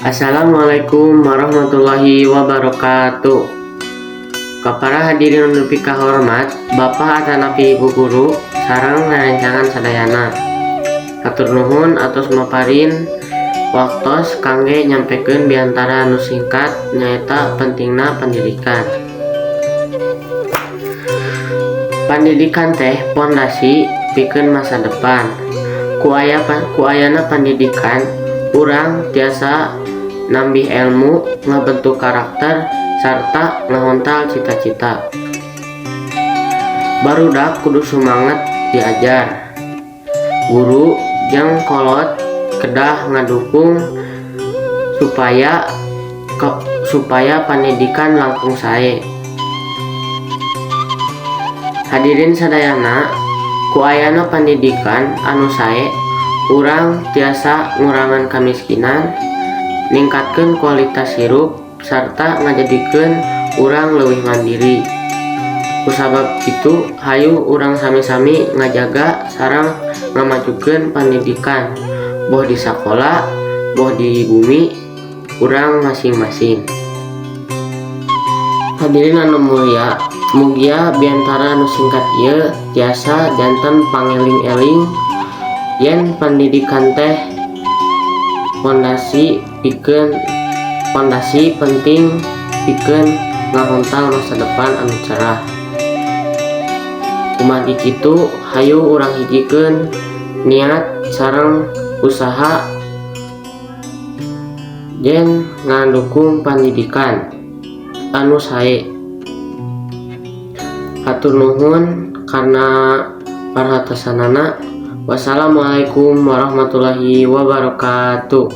Assalamualaikum warahmatullahi wabarakatuh. Ka para hadirin nu dipikahormat, Bapak atanapi Ibu guru sareng rerencangan sadayana. Hatur nuhun atos maparin waktos kangge nyampekeun biantara nu singkat, nyaeta pentingna pendidikan. Pandidikan teh pondasi pikeun masa depan. Ku ayana pandidikan, urang tiasa nambih elmu, ngabentuk karakter, sarta ngahontal cita-cita. Barudak kudu sumanget diajar. Guru jeung kolot kedah ngadukung supaya pandidikan langkung sae. Hadirin sadayana, ku ayana pandidikan anu sae, urang tiasa ngurangan kamiskinan, ningkatkeun kualitas hirup, sarta ngajadikeun urang leuwih mandiri. Kusabab kitu, hayu urang sami-sami ngajaga sareng ngamajukeun pandidikan, boh di sakola boh di bumi urang masing-masing. Hadirin anu mulia, mugia biantara nu singkat ieu tiasa janten pangeling-eling yen pandidikan teh pondasi penting pikeun ngahontal masa depan anu cerah. Kumargi kitu, hayu urang hijikeun niat sareng usaha yen ngadukung pandidikan anu sae. Hatur nuhun kana perhatosanana. Wassalamualaikum warahmatullahi wabarakatuh.